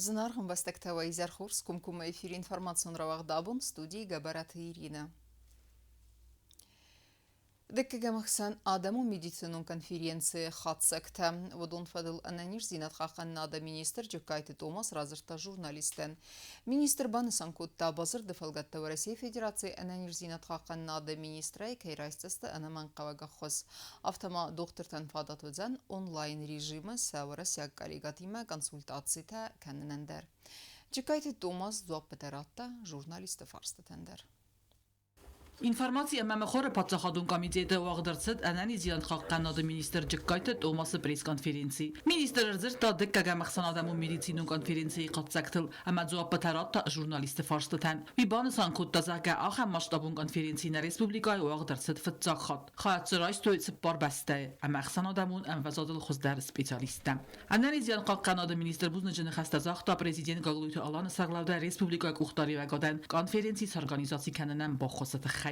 Зынаргъ ӕмбӕстӕгтӕ, уӕ изӕр хорз, комкоммӕ эфиры информацион рауагъд абон студийы Гӕбӕраты Иринӕ. Дыккӕгӕм ӕхсӕн адӕмон медицинон конференцийы хатдзӕгтӕ. Уыдон фӕдыл ӕнӕниздзинад хъахъхъӕнынады министр Джыккайты Томас радзырдта журналисттӕн. Министр банысан кодта, бадзырды фӕлгӕтты Уӕрӕсейы Федерацийы ӕнӕниздзинад хъахъхъӕнынады министрӕй кӕй райсдзысты ӕнӕмӕнгхъӕуӕг ӕххуыс. Афтӕ ма дохтыртӕн фадат уыдзӕн онлайн режимы сӕ уӕрӕсейаг коллегӕтимӕ консультацитӕ кӕнынӕн дӕр. Джыккайты Томас дзуаппытӕ радта журналистты фарстытӕн дӕр. Информаци ӕмӕ мыхуыры паддзахадон комитеты уагъд ӕрцыд ӕнӕниздзинад хъахъхъӕнынады министр Джыккайты Томасы пресс-конференци. Министр ӕрдзырдта дыккӕгӕм ӕхсӕнадӕмон медицинон конференцийы хатдзӕгтыл ӕмӕ дзуаппытӕ радта журналистты фарстытӕн. Уый банысан кодта, зӕгъгӕ, ахӕм масштабон конференци нӕ республикӕйы уагъд ӕрцыд фыццаг хатт. Хайад дзы райстой цыппар бӕстӕйы ӕмӕ ӕхсӕнадӕмон ӕмвӕзадыл хуыздӕр специалисттӕ. Ӕнӕниздзинад хъахъхъӕнынады министр бузныджы ныхӕстӕ загъта президент Гаглойты Аланы сӕргълӕудӕй республикӕйы къухдариуӕгадӕн конференци сорганизаци кӕнынӕн баххуысы тыххӕй.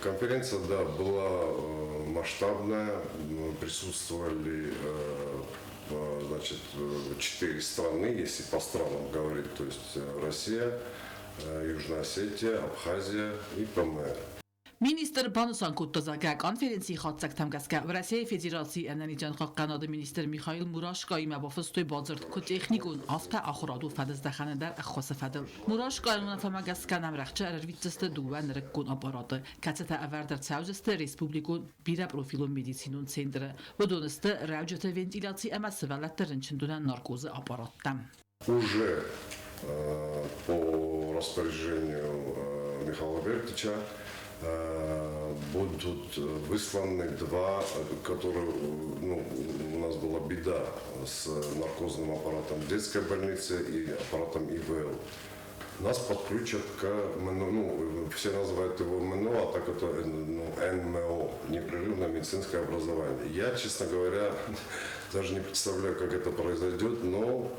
Конференция, да, была масштабная, присутствовали, значит, четыре страны, если по странам говорить, то есть Россия, Южная Осетия, Абхазия и ПМР. Министр банысан кодта, зӕгъгӕ, конференцийы хатдзӕгтӕм гӕсгӕ Уӕрӕсейы Федерацийы ӕнӕниздзинад министр Михаил Мурашкоимӕ бафыстой бадзырд куыд техникон, афтӕ ахуырадон фӕдыздӕхӕны дӕр ӕххуысы фӕдыл. Мурашкойы уынаффӕмӕ гӕсгӕ нӕм рӕхджы ӕрӕрвитдзысты дыууӕ нырыккон аппараты, кӕцытӕ ӕвӕрд ӕрцӕудзысты республикон бирӕпрофилон медицинон центры. Уыдон сты рӕуджыты вентиляци ӕмӕ сывӕллӕтты рынчындонӕн наркозы аппараттӕ. Уже по распоряжению Михаила Альбертовича будут высланы два, которые, ну, у нас была беда с наркозным аппаратом в детской больнице и аппаратом ИВЛ. Нас подключат к, ну, все называют его МНО, а так это, ну, НМО, непрерывное медицинское образование. Я, честно говоря, даже не представляю, как это произойдет, но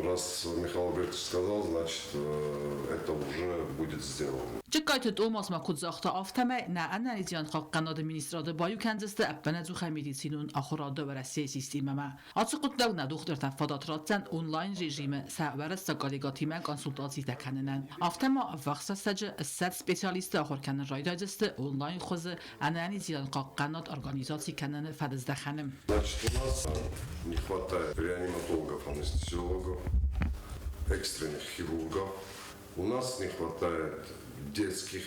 раз Михаил Альбертович сказал, значит, это уже будет сделано. Джыккайты Томас ма куыд загъта, афтӕмӕй нӕ ӕнӕниздзинад хъахъхъӕнады министрады баиу кӕндзысты ӕппынӕдзухӕй медицинон ахуырады Уӕрӕсейы системӕмӕ. Ацы хъуыддаг нӕ дохтыртӕн фадат ратдзӕн онлайн-режимы сӕ уӕрӕсаг коллегӕтимӕ консультацитӕ кӕнынӕн. Афтӕ ма ӕввахс рӕстӕджы 20 специалисты ахуыр кӕнын райдайдзысты онлайн хуызы ӕнӕниздзинад хъахъхъӕнад организаци кӕныны фӕдыздӕхӕны. Значит, у нас не хватает реаниматологов, анестезиологов, экстренных хирургов. У нас не хватает детских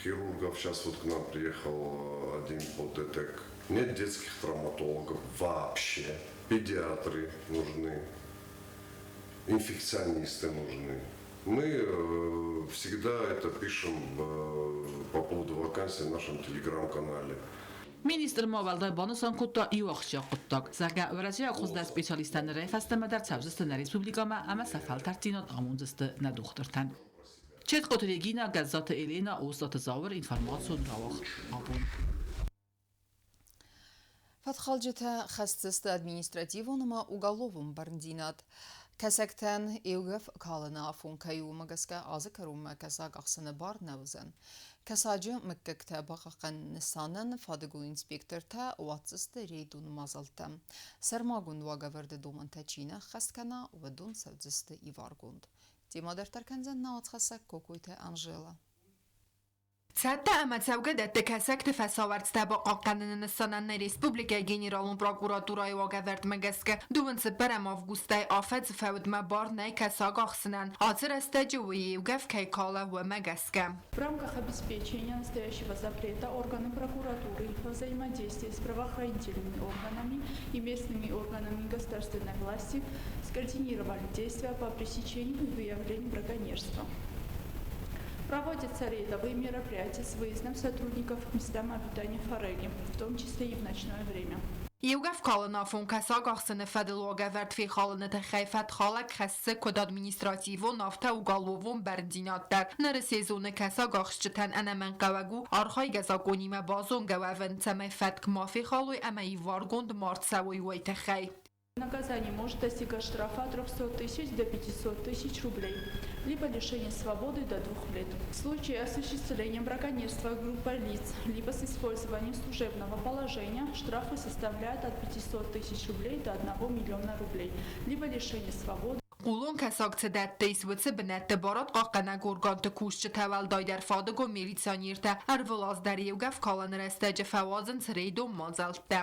хирургов. Сейчас вот к нам приехал один по ДТЭК. Нет детских травматологов вообще. Педиатры нужны, инфекционисты нужны. Мы всегда это пишем по поводу вакансий в нашем телеграм-канале. Министр ма уӕлдай банысан кодта иу ахсджиаг хъуыддаг, зӕгъгӕ, уӕрӕсейаг хуыздӕр специалисттӕ нырӕй фӕстӕмӕ дӕр цӕудзысты нӕ республикӕмӕ ӕмӕ сӕ фӕлтӕрддзинад амондзысты нӕ дохтыртӕн. Четкоты Регина, Гӕззаты Елена, Остъаты Зауыр, информацион рауагъд абон. Фӕткхалджытӕ хӕсдзысты административон ӕмӕ уголовон бӕрндзинад. Кӕсӕгтӕн еугӕф калыны афон кӕй у, уымӕ гӕсгӕ азы кӕронмӕ кӕсаг ахсыны бар нӕ уыдзӕн. Кӕсаджы мыггӕгтӕ бахъахъхъӕныны нысанӕн фадыгон инспектортӕ уадздзысты рейдон мадзӕлттӕ. Сӕрмагонд уагӕвӕрды домӕнтӕ чи нӕ ӕххӕст кӕна, уыдон цӕудзысты иваргонд. Темӕ дарддӕр кӕндзӕн нӕ уацхӕссӕг Кокойты Анжела. Цӕттӕ ӕмӕ цӕугӕдӕтты кӕсӕгты фӕсауӕрцтӕ бахъахъхъӕныны нысанӕн нӕ республикӕйы Генералон прокуратурӕйы уагӕвӕрдмӕ гӕсгӕ дыууын цыппӕрӕм августӕй афӕдзы фӕудмӕ бар нӕй кӕсаг ахсынӕн. Ацы рӕстӕджы уый еугӕф кӕй кала, уымӕ гӕсгӕ. В рамках обеспечения настоящего запрета органы прокуратуры во взаимодействии с правоохранительными органами и местными органами государственной власти скоординировали действия по пресечению и выявлению браконьерства. Проводятся рейдовые мероприятия с выездом сотрудников к местам обитания форели, в том числе и в ночное время. Еугӕф калыны афон кӕсаг ахсыны фӕдыл уагӕвӕрд фехалыны тыххӕй фӕткхалӕг хӕссы куыд административон, афтӕ уголовон бӕрндзинад дӕр. Ныры сезоны кӕсагахсджытӕн ӕнӕмӕнгхъӕуӕг у архайгӕ законимӕ базонгӕ уӕвын, цӕмӕй фӕтк ма фехалой ӕмӕ иваргонд ма рцӕуой уой тыххӕй. Наказание может достигать штрафа от 300 тысяч до 500 тысяч рублей, либо лишение свободы до 2 лет. В случае осуществления браконьерства группой лиц, либо с использованием служебного положения, штрафы составляют от 500 тысяч рублей до 1 миллиона рублей, либо лишение свободы. Хъулон кӕсаг цы дӕтты ис, уыцы бынӕтты барадхъахъхъӕнӕг органты кусджытӕ, уӕлдайдӕр фадыгон милиционертӕ, ӕрвылаз дӕр еугӕф калыны рӕстӕджы фӕуадзынц рейдон мадзӕлттӕ.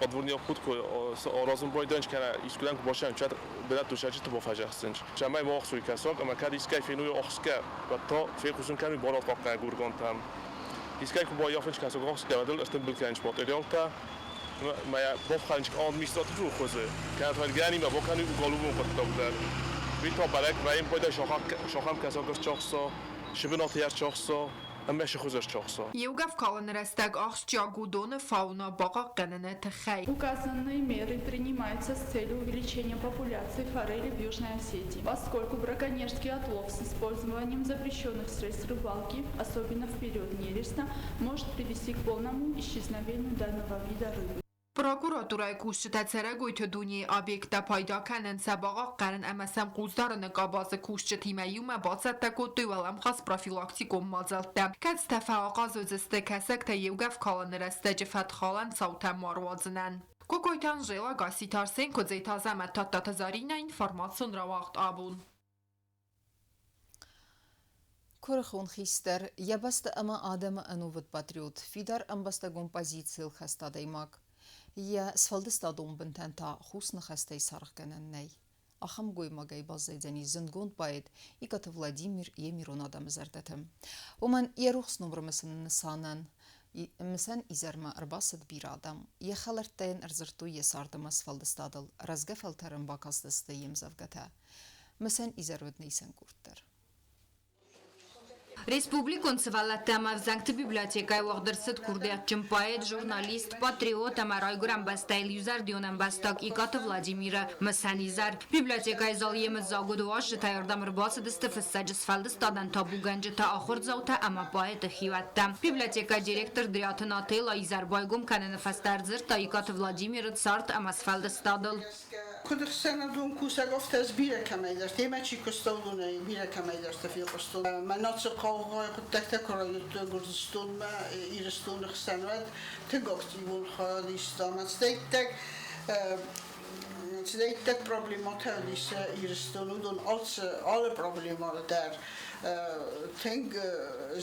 Подводный обход аразын байдайынц кӕнӕ искуыдӕм куы бацӕуынц, уӕд бынӕттон цӕрджыты бафӕдзӕхсынц, цӕмӕй ма ӕхсой кӕсаг ӕмӕ кӕд искӕй феной ӕхсгӕ, уӕд та фехъусын кӕной барадхъахъхъӕнӕг органтӕм. Искӕй куы баййафынц кӕсаг ӕхсгӕ, уӕд ыл ӕртымбыл кӕнынц материалтӕ ӕмӕ йӕ бафхӕрынц административон хуызы, кӕнӕ та гӕнимӕ бакӕной уголовон хъуыддаг дӕр. Уый та бӕрӕг вӕййы пайда сахӕм кӕсаг ӕрцахса, сыбынаты ӕрцахса, ӕмӕ сыхуызӕн чахса. Еугӕф калыны рӕстӕг ахсджиаг у доны фауна бахъахъхъӕныны тыххӕй. Указанные меры принимаются с целью увеличения популяции форели в Южной Осетии, поскольку браконьерский отлов с использованием запрещенных средств рыбалки, особенно в период нереста, может привести к полному исчезновению данного вида рыбы. Прокуратурӕйы кусджытӕ цӕрӕгойты дунейы объекттӕ пайда кӕнын сӕ бахъахъхъӕнын ӕмӕ сӕм хъусдарыны къабазы кусджытимӕ иумӕ бацӕттӕ кодтой уӕлӕмхас профилактикон мадзӕлттӕ, кӕцытӕ фӕахъаз уыдзысты кӕсӕгтӕ еугӕф калыны рӕстӕджы фӕткхалӕн цаутӕ ма руадзынӕн. Кокойты Анжела, Гасситы Арсен, Куыдзеты Азӕмӕт, Тадтаты Заринӕ, информацион рауагъд абон. Куырыхон хистӕр, йӕ бӕстӕ ӕмӕ адӕмы ӕнувыд патриот, фидар ӕмбӕстагон позицийыл хӕст адӕймаг. Йӕ сфӕлдыстадон бынтӕн та хус ныхӕстӕй саргъгӕнӕн нӕй. Ахӕм гоймагӕй баззайдзӕни зындгонд поэт Икъаты Владимир йе мирон адӕмы зӕрдӕты. Уымӕн йӕ рухс ном рымысыны нысанӕн мысӕн изӕрмӕ ӕрбацыд бирӕ адӕм. Йӕ хӕлӕрттӕ йын ӕрдзырдтой йӕ цард ӕмӕ сфӕлдыстадыл, рӕзгӕ фӕлтӕрӕн бакастысты йе мдзӕвгӕтӕ. Мысӕн изӕр уыд исӕн къорд дӕр. Республикон сывӕллӕттӕ ӕмӕ ӕвзӕнгты библиотекӕйы уагъд ӕрцыд курдиатджын поэт, журналист, патриот ӕмӕ райгуырӕн бӕстӕйыл иузӕрдион ӕмбӕстаг Икъаты Владимиры мысӕн изӕр. Библиотекӕйы зал йемыдзаг уыд уазджытӕй, ардӕм ӕрбацыдысты фыссӕджы сфӕлдыстадӕн табугӕнджытӕ, ахуырдзаутӕ ӕмӕ поэты хиуӕттӕ. Библиотекӕйы директор Дриаты Нателла изӕр байгом кӕныны фӕстӕ ӕрдзырдта Икъаты Владимиры цард ӕмӕ сфӕлдыстадыл. Куыд ӕхсӕнадон кусӕг, афтӕ ӕз бирӕ кӕмӕйдӕрты, йемӕ чи куыста, уыдонӕй бирӕ кӕмӕйдӕрты фехъуыстон. Мӕнӕ цы хъаугъайы хъуыддӕгтӕ куы райдыдтой Гуырдзыстонмӕ Ирыстоны хсӕн, уӕд тынг активон хайад истам. Цыдӕйттӕг проблемӕтӕ уыдис Ирыстоны, уыдон алы проблемӕ дӕр тынг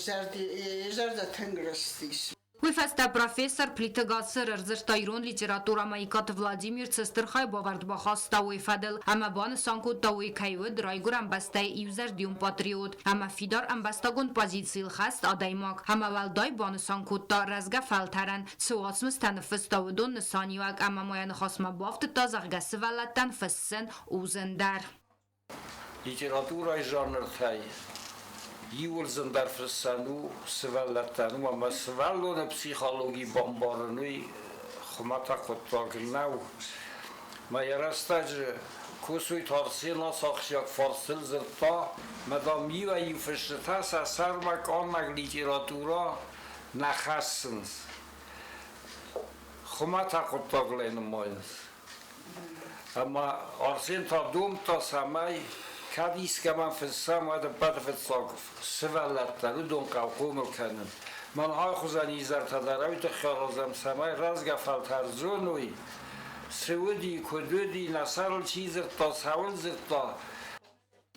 зӕрдӕ тынг рыстис. Уый фӕстӕ профессор Плиты Гацыр ӕрдзырдта ирон литературӕмӕ Икъаты Владимир цы стыр хайбавӕрд бахаста, уый фӕдыл ӕмӕ банысан кодта, уый кӕй уыд райгуырӕн бӕстӕйы иузӕрдион патриот ӕмӕ фидар ӕмбӕстагон позицийыл хӕст адӕймаг ӕмӕ уӕлдай банысан кодта рӕзгӕ фӕлтӕрӕн цы уацмыстӕ ныффыста, уыдон нысаниуӕг ӕмӕ ма йӕ ныхасмӕ бафтыдта, зӕгъгӕ, сывӕллӕттӕн фыссын у зындӕр. Литературӕйы жанртӕй иуыл зындӕр фыссӕн у сывӕллӕттӕн, уымӕн ӕмӕ сывӕллоны психологи бамбарын уый хуымӕтӕг хъуыддаг нӕу. Мӕ йӕ рӕстӕджы Косойты Арсен ацы ахсджиаг фарстыл дзырдта, мӕ дам иуӕй-иу фысджытӕ сӕ сӕрмӕ къаннӕг литературӕ нӕ хӕссынц. Хуымӕтӕг хъуыддагыл ӕй нымайынц. Ӕмӕ Арсен та домдта, цӕмӕй кӕд искӕмӕн фыссӕм, уӕд ӕппӕты фыццаг сывӕллӕттӕн уыдон хъӕуы хъомыл кӕнын. Мӕн ахуызӕн изӕртӕ дӕр уый тыххӕй аразӕм, цӕмӕй рӕзгӕ фӕлтӕр зоной, цы уыди, куыд уыди, нӕ сӕрыл чи дзырдта, цӕуыл дзырдта.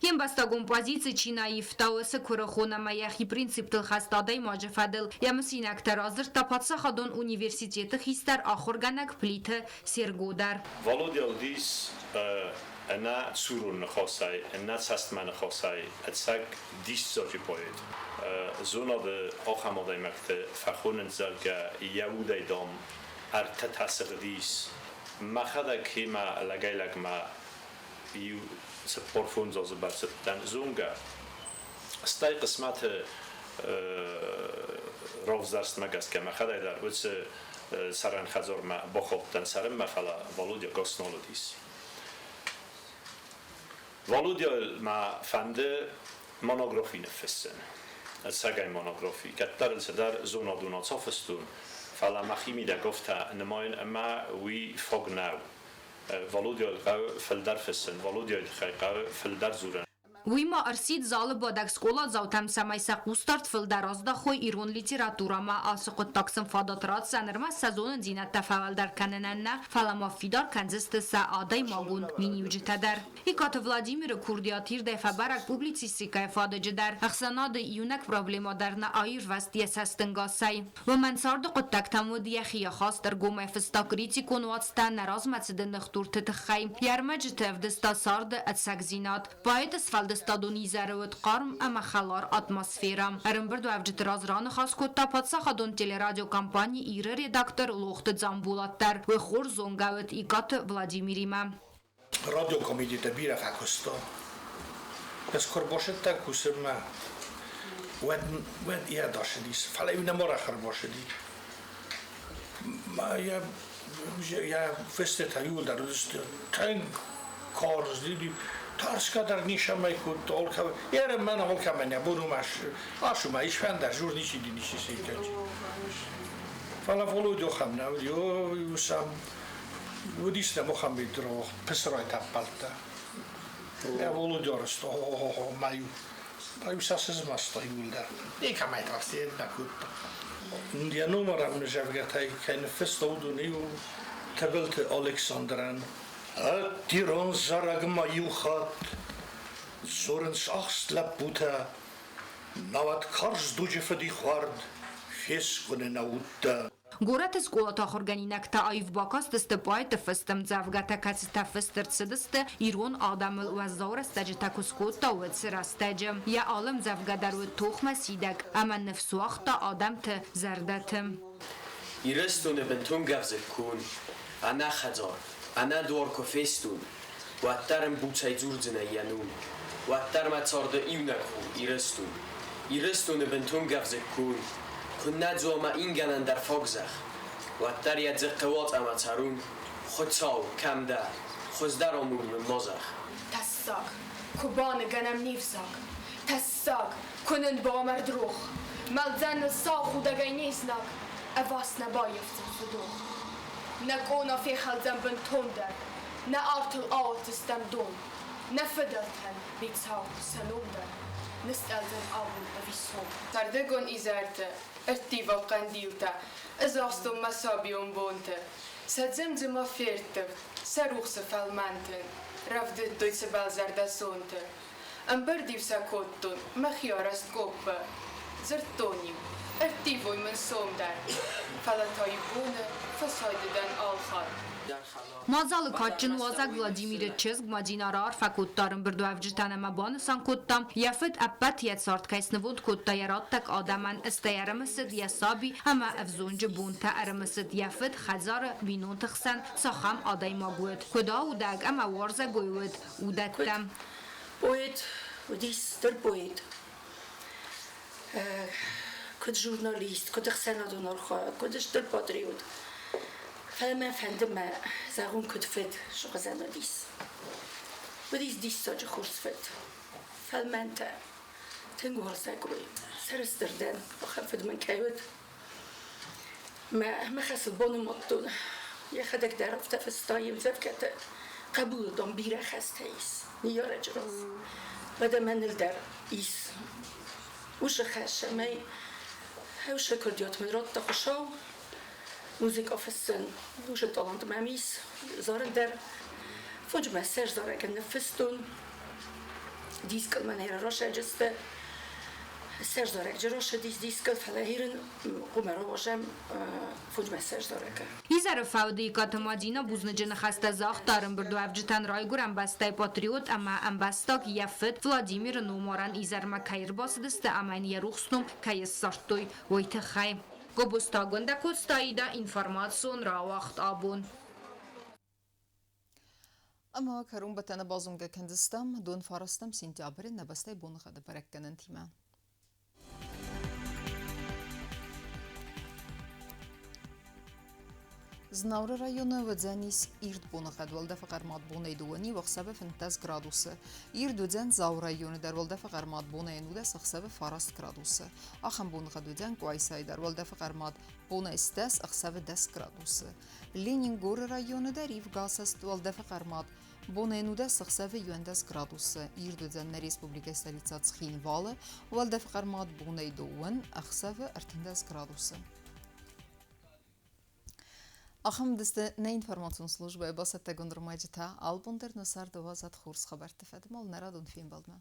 Йе мбӕстагон позици чи нӕ ивта, уыцы куырыхон ӕмӕ йӕхи принциптыл хӕст адӕймаджы фӕдыл йӕ мысинӕгтӕ радзырдта паддзахадон университеты хистӕр ахуыргӕнӕг Плиты Серго дӕр. Валодя уыдис ӕнӕ цурон ныхасӕй, ӕнӕ цӕстмӕ ныхасӕй ӕцӕг диссаджы поэт. Зонады ахӕм адӕймӕгты фӕхонынц, зӕгъгӕ, йӕ удӕй, дам, ӕртӕтӕ сыгъдис. Мӕхӕдӕг химӕ лӕгӕй-лӕгмӕ иу 45 азы бӕрц уыдтӕн зонгӕ. Стӕй хъысмӕты равзӕрстмӕ гӕсгӕ мӕхӕдӕг дӕр уыцы цӕрӕн хӕдзармӕ бахаудтӕн цӕрынмӕ, фӕлӕ Володя гас нал уыдис. Володяйыл мӕ фӕнды монографи ныффыссын. Ӕцӕгӕй монографи. Кӕддӕр ыл цыдӕр зонадон ацафыстон, фӕлӕ мӕхимидӕг афтӕ нымайын ӕмӕ уый фаг нӕу. Володяйыл хъӕуы фылдӕр фыссын, Володяйы тыххӕй хъӕуы фылдӕр дзурын. Уый ма ӕрсидт залы бадӕг скъоладзаутӕм, цӕмӕй сӕ хъусдард фылдӕр аздахой ирон литературӕмӕ. Ацы хъуыддаг сын фадат ратдзӕн ӕрмӕст сӕ зонындзинӕдтӕ фӕуӕлдӕр кӕнынӕн нӕ, фӕлӕ ма фидар кӕндзысты сӕ адӕймагон миниуджытӕ дӕр. Икъаты Владимиры курдиат ирдӕй фӕбӕрӕг публицистикӕйы фадыджы дӕр. Ӕхсӕнады иунӕг проблемӕ дӕр нӕ аирвӕзт йӕ цӕстӕнгасӕй. Уымӕн царды хъуыддӕгтӕм уыд йӕхи ахаст, ӕргомӕй фыста критикон уацтӕ нӕ размӕцыды ныхдурты тыххӕй. Йӕ ӕрмӕджыты ӕвдыста царды ӕцӕгдзинад. Поэты сфӕлдыстадон изӕры уыд хъарм ӕмӕ хӕлар атмосферӕ. Ӕрӕмбырдуӕвджыты раз раныхас кодта паддзахадон телерадиокомпани «Ир-ы» редактор Лохты Дзамбулат дӕр. Уый хорз зонгӕ уыд Икъаты Владимиримӕ. Радиокомитеты бирӕ фӕкуыста. Ӕз куы ӕрбацыдтӕн кусынмӕ, уӕд, уӕд йӕ дасыдис, фӕлӕ-иу нӕм арӕх ӕрбацыди. Йӕ, йӕ фыстытӕ иууылдӕр уыдысты тынг карз, тӕрсгӕ дӕр ницӕмӕй кодта, алкӕмӕн. Ерын мӕн алкӕмӕн йӕ бон у ацу ма исфӕнда, журничи диничи сейтӕджы. Фӕлӕ Володя ахӕм нӕ уыди, сӕм уыдис нӕм ахӕм дрох, пысырай тӕппӕлттӕ. Йӕ Володя арӕзта, мӕ-иу мӕ-иу сӕ сызмӕста иууылдӕр. Никӕмӕй тарсти, нӕ кодта. Йӕ номарӕн мзӕвгӕтӕй кӕй ныффыста, уыдон-иу Тыбылты Александрӕн Ӕддирон зарӕгмӕ иу хатт дзурынц ахст лӕппутӕ, науӕд карз дуджы фыдихуард фескъуыны нӕ удтӕ. Горӕты скъолаты ахуыргӕнинӕгтӕ аив бакастысты поэты фыст ӕмдзӕвгӕтӕ, кӕцытӕ фыст ӕрцыдысты ирон адӕмыл уӕззау рӕстӕджытӕ куы скодта, уыцы рӕстӕджы. Йӕ алы ӕмдзӕвгӕ дӕр уыд тохмӕ сидӕг ӕмӕ ныфс уагъта адӕмты зӕрдӕты. Ирыстоны бынтон гӕвзыкк куы уон, ӕнӕхӕдзар, ӕнӕдуар куы фестон, уӕддӕр ын буцӕй дзурдзынӕ йӕ ном. Уӕддӕр мӕ царды иунӕг хур Ирыстон. Ирыстоны бынтон гӕвзыкк куы уон, куыннӕ дзуа мӕ ингӕнӕн дӕр фаг зӕхх, уӕддӕр йӕ дзыхъхъы уацъӕмӕ цӕрун. Хуыцау, кӕм дӕ, хуыздӕр амонд мын ма зӕгъ. Тӕссаг, куы баныгӕнӕм не взаг, Тӕссаг, куы нын бамард рох. Мӕлдзӕн ныл сау худӕгӕй не знаг, Ӕваст нӕ баййафдзӕн фыдох. Нӕ къона фехӕлдзӕн бынтондӕр, Нӕ артыл ауадздзыстӕм дон. Нӕ фыдӕлтӕн, бецау, сӕ ном дӕр Ныстъӕлдзӕн абон ӕви сом. Сӕрдыгон изӕрты ӕрттиваг хъӕндилтӕ Ӕз ахстон мӕ сабион бонты. Сӕ дзым-дзыма ферттывд, сӕ рухсы фӕлмӕн тын Рӕвдыдтой цыбӕлзӕрдӕ сонты. Ӕмбырд-иу сӕ кодтон мӕхи арӕзт къоппы. Дзырдтон-иу, ӕрттивой мын сом дӕр, фӕлӕ та-иу боны фӕсайды дӕн алхатт. Мадзалы кадджын уазӕг Владимиры чызг Мадинӕ раарфӕ кодта ӕрӕмбырдуӕвджытӕн ӕмӕ банысан кодта, йӕ фыд ӕппӕт йӕ цард кӕй снывонд кодта йӕ раттӕг адӕмӕн, стӕй ӕрымысыд йӕ саби ӕмӕ ӕвзонджы бонтӕ, ӕрымысыд йӕ фыд хӕдзары бинонты хсӕн цахӕм адӕймаг уыд, куыд аудӕг ӕмӕ уарзӕгой уыд, уыдӕттӕ. Поэт уыдис стыр поэт. Куыд журналист, куыд ӕхсӕнадон архайӕг, куыд стыр патриот. Фӕлӕ мӕ фӕнды мӕ зӕгъон, куыд фыд сыгъдзӕн уыдис. Уыдис диссаджы хорз фыд. Фӕлмӕнтӕ, тынг уарзӕгой, сӕрыстыр дӕн, ахӕм фыд мын кӕй уыд. Мӕ, мӕ хӕсыл банымадтон. Йӕхӕдӕг дӕр афтӕ фыста йе мдзӕвгӕты. Хъӕбулы дам бирӕ хӕстӕ ис, ныййарӕджы раз. Уӕдӕ мӕныл дӕр ис уыцы хӕс, ӕмӕ уыцы курдиат мын радта Хуыцау. Музыкӕ фыссын, уыцы талант мӕм ис, зарын дӕр. Фоджы мӕ сӕр зарӕгӕн ныффыстон. Дискыл мӕнӕй рарасӕджысты. Сӕр зарӕгджы рацыдис дискыл, фӕлӕ ирын хъуымӕ рауазӕм фоджмӕ сӕр зарӕгӕ. Изӕры фӕуды Икъаты Мадинӕ бузныджы ныхӕстӕ загъта ӕрӕмбырдуӕвджытӕн райгуырӕн бӕстӕйы патриот ӕмӕ ӕмбӕстаг йӕ фыд Владимиры номарӕн изӕрмӕ кӕй ӕрбацыдысты ӕмӕ йын йӕ рухс ном кӕй ссардтой, уый тыххӕй. Гобозтагондӕ кодтаидӕ информацион рауагъд абон. Ӕмӕ кӕронбӕттӕны базонгӕ кӕндзыстӕм дон фарастӕм сентябры нӕ бӕстӕйы боныгъӕды бӕрӕггӕнӕнтимӕ. Знауыры районы уыдзӕнис ирд боныгъӕд, уӕлдӕфы хъӕрмад бонӕй 2 ӕхсӕвы 15 градусы. Ирд уыдзӕн Дзауы районы дӕр, уӕлдӕфы хъӕрмад бонӕй 11 ӕхсӕвы 9 градусы. Ахӕм боныгъӕд уыдзӕн Къуайсайы дӕр, уӕлдӕфы хъӕрмад бонӕй 10 ӕхсӕвы 10 градусы. Ленингоры районы дӕр ивгасӕст, уӕлдӕфы хъӕрмад бонӕй 11 ӕхсӕвы 11 градусы. Ирд уыдзӕн нӕ республикӕйы столицӕ Цхинвалы, уӕлдӕфы хъӕрмад бонӕй 2 ӕхсӕвы 13 градусы. Ахӕм уыдысты нӕ информацион службӕйы бацӕттӕгонд ӕрмӕджытӕ. Алыбон дӕр нӕ царды уадзӕд хорз хабӕртты фӕдыл нӕ радон фембӕлдмӕ.